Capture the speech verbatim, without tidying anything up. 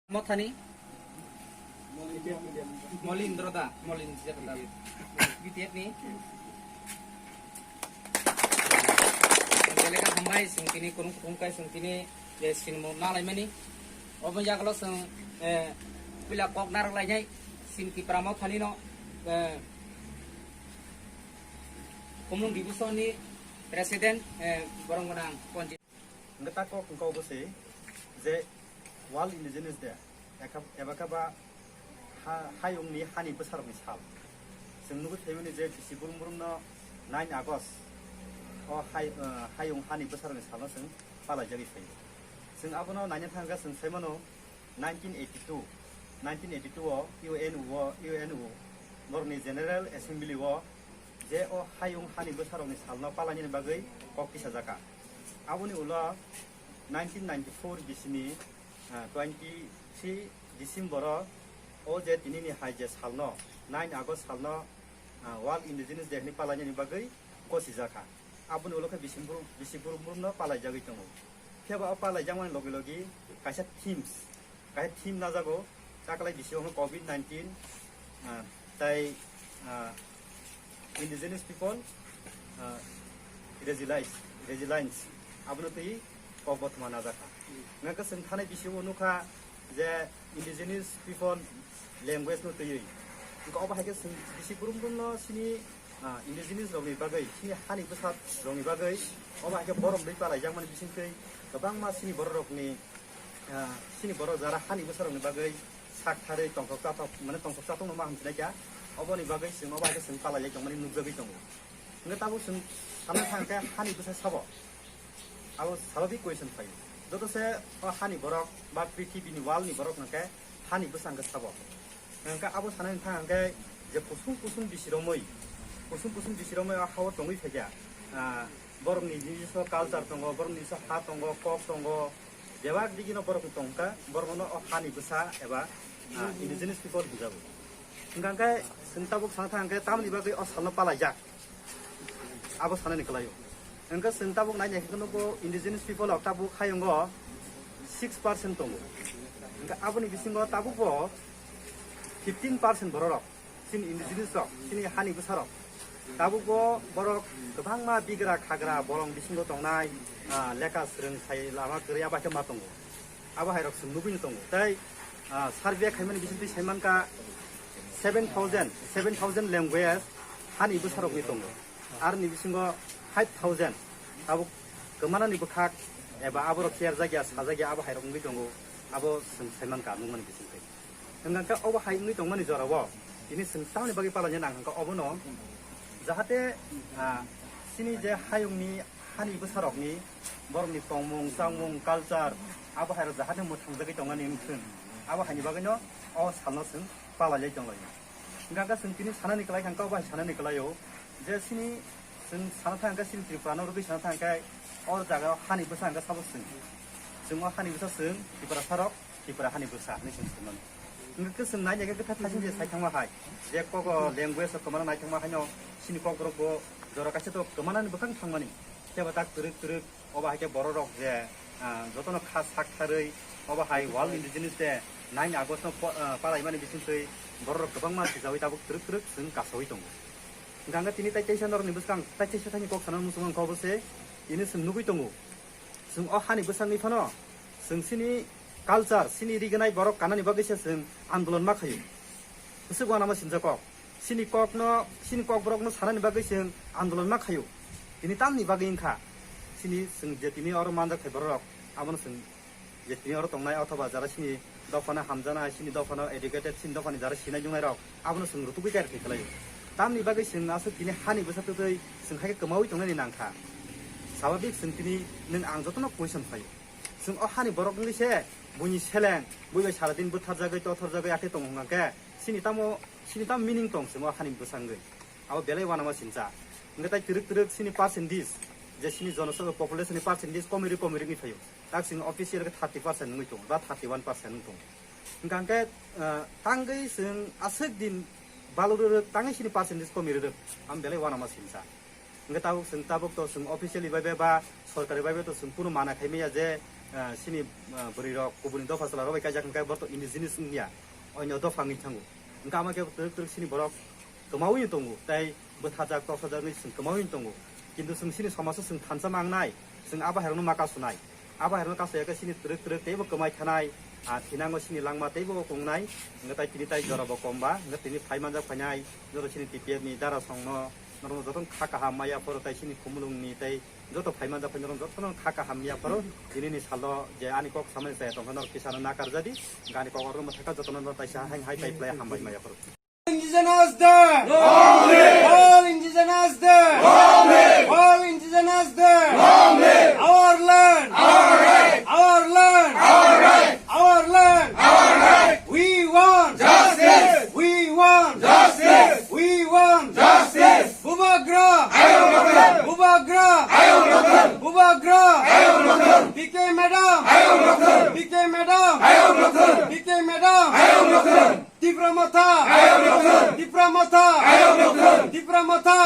Mothani? Molindro da, Molindro da. B T F ni. Beleka hambai sing tini kurung kurung kai sing tini je sinmo nalaimani. Obo jagalo sing, eh, pila kok narak lainai sing Tipra Mothani no, eh, Kumung Division ni President, eh, borong gwnang Ponji. Hingke ta kok hingke obo se je World Indigenous Day, eka-, eba khe ba ha-, hayungni hani bwsarokni sal. Chwng nugwi phaimani je bisi burum burumno nine August o hay-, eh, hayung hani bwsarokni salno chwng palaijagwi phaio. Chwng abono naina thangkha chwng sai mano nineteen eighty-two, nineteen eighty-two o U N O, U N O borokni General Assembly o je o hayung hani bwsarokni salno palainani bagwi kok tisajakha. Aboni ulo nineteen ninety-four bisini, ah, twenty-three December o, o je tinini hai je salno, nine August salno, ah, World Indigenous Day hwnwi palainani bagwi gosijakha. Aboni ulo khe bisi buru-, bisi burum burumno palaijagwi tongo. Phiya ba o palaijakmani logi logi kaisa themes, kaisa theme najago, taklai bisi wngkha covid nineteen, ah, tai, ah, indigenous people, ah, resilience, resilience, abono twi kok bothoma najakha. Hingkha chwng thanai bisi o nukha je indigenous people language no twiwi. Hingkha obo hai khe chwng bisi burum burumno sini, ah, indigenous rokni bagwi, sini hani bwsa rokni bagwi, obo hai khe borom dwi palaijakmani bisingtwi kwbangma sini borok rokni, ah, sini borok jara hani bwsa rokni bagwi sak tharwi tongthok chathok, mane tongthok chathokno ma hamsinai kha, oboni bagwi chwng obo hai khe chwng palailai tongmani nukjagwi tongo. Hingkhe tabuk chwng sana thang khe hani bwsa sabo. Abo swabhabik question phaio. Joto se o hani borok ba prithibini world ni borok hwnkhe hani bwsa hwnkhe sabo. Hwnkhe abo sanani thang hwnkhe je kusung kusung bisi romwi, kusung kusung bisi romwi o hao tongwi phaikha. Ah, borokni nijiswa culture tongo, borokni nijiswa ha tongo, kok tongo, bebak digino borok tongkha, borokno o hani bwsa eba, ah, indigenous people bujago. Hwnkhe chwng tabuk sana thang hwnkhe tamoni bagwi o salno palaijak. Abo sanani kwlaio. Hwnkhe chwng tabuk naina hwnkhe nugo indigenous people rok tabuk hayungo six percent tongo. Hwnkhe aboni bisingo tabukbo fifteen percent bororok, chini indigenous rok, chini hani bwsarok. Tabukbo borok kwbangma bigra khagra bolong bisingo tongnai, ah, lekha swrwng sai lama kwrwi abo hai khe ma tongo. Abo hai rok chwng nugwi tongo. Tei, ah, survey khaimani bisingtwi saimankha seven thousand, seven thousand language hani bwsarokni tongo. Aroni bisingo five thousand tabuk kwmanani bwkhak eba aborok cherjakya, sajakya abo hai rok wngwi tongo. Abo chwng saimankha nukmani bisingtwi. Hwnkha khe obo hai wngwi tongmani jorao tini chwng tamoni bagwi palaina nang hwnkha obono jahate, ah, chini je hayungni hani bwsarokni borokni tongmung, chamung, culture, abo hai rok jahate mwthangjagwi tongmani wngthwng. Abo haini bagwino o salno chwng palailai tonglaio. Hwnkha khe chwng tini sanani kwlai kha, hwnkha obo hai sanani kwlaio je chini chwng sana thang khe chini Tripura no rwgwi sana thang khe o jaga o hani bwsa hwnkha sabo chwng. Chwng o hani bwsa chwng Tiprasa rok, Tipra hani bwsa hinwi chwng swimano. Hwnkhe chwng naina khe kwthar thasing je sai thangma hai, je kok o language o kwmana nai thangma haino chini kokborok bo jora kaisa to kwmanani bwkhak thangmani. Phiya ba tak twrwk twrwk obo hai khe bororok je, ah, jotono kha sak tharwi obo hai World Indigenous Day nine August no po-, ah, palaimani bisingtwi bororok kwbangma sijaui tabuk twrwk twrwk chwng kasaui tongo. Hwnkha khe tini tai teisa norokni bwskang tai teisa thani kok sana muchung ang khe obo se tini chwng nugui tongo. Chwng o hani bwsakni phano chwng chini culture, chini rignai borok kanani bagwi se chwng andolon ma khaio. Bwswk uanama sinjak kok. Chini kokno, chini kokborokno sanani bagwi chwng andolon ma khaio. Tini tamni bagwi wngkha. Chini chwng je tini oro manjak thai borok, abono chwng je tini oro tongnai othoba jara chini dophano hamjaknai, chini dophano educated, chini dophani jara sinai nungnairok, abono chwng rutugwi kaitor khe khlaio. Tamni bagwi chwng aswk tini hani bwsa twtwi chwng hai khe kwmaui tongnani nangkha. Swabhabik chwng tini nwng ang jotono question phaio. Chwng o hani borok wngwi se buini seleng, bui bai sara din butharjagwi, totharjagwi, yakhe tongo hwnkha khe, chini tamo, chini tamo meaning tong chwng o hani bwsa wngwi? Abo belai uanama sincha. Hwnkhe tai twrwk twrwk chini percentage, je chini jonosongkha population ni percentage komiri komiri wngwi phaio. Tak chwng official khe thirty percent wngwi tongo ba thirty one percent wngwi tongo. Hwnkha khe, ah, tangwi chwng aswk din balurwrwk tangwi chini percentage komirwrwk, amo belai uanama sincha. Hwnkhe tabuk chwng, tabuk to chwng officially bai bai ba sorkari bai bai to chwng kunu mana khai maya je, Ah, sini, ah, bwrwi rok kubuni dopha chwla rok bai kaijak hwnkhe bo to indigenous wngya, onyo dopha wngwi thango. Hwnkhe ama khe twrwk twrwk sini borok kwmawi tongo, tei bwthajak toksajakni chwng kwmawi tongo. Kintu chwng sini somajo chwng thansa mangnai, chwng abo hairokno ma kasunai. Abo hairokno kasuyakhe sini twrwk twrwk teibo kwmai thanai, ah, thinango sini langma teibo kungnai. Hwnkhe tai tini tai jora bo komba, hwnkhe tini phai manjak phainai, joto sini T P F ni dara songno, norokno jotono kha kaham maya phoro tai sini khumulungni tei joto phai manjak phai norok jotono kha kaham ya phoro, dinini salo je ani kok samani chaya tongkha norok kisano nakar jadi, gani kok orno mwthaka jotono no taisa haing hai tai play hambai maya phoro. Indigenous Day! Long live! All Indigenous Day! Long live! All Indigenous Day! Long live! Our land! Our right! Our land! Our right! Our land! Our right! We want justice! We want justice! We want justice! Bubagra! Ayok Lothar! Bubagra! Ayok Lothar! Bubagra! Ayok Lothar! P K madam! Ayok Lothar! P K madam! Ayok Lothar! P K madam! Ayok Lothar! Tipra Motha! Ayok Lothar! Tipra Motha! Ayok Lothar! Tipra Motha!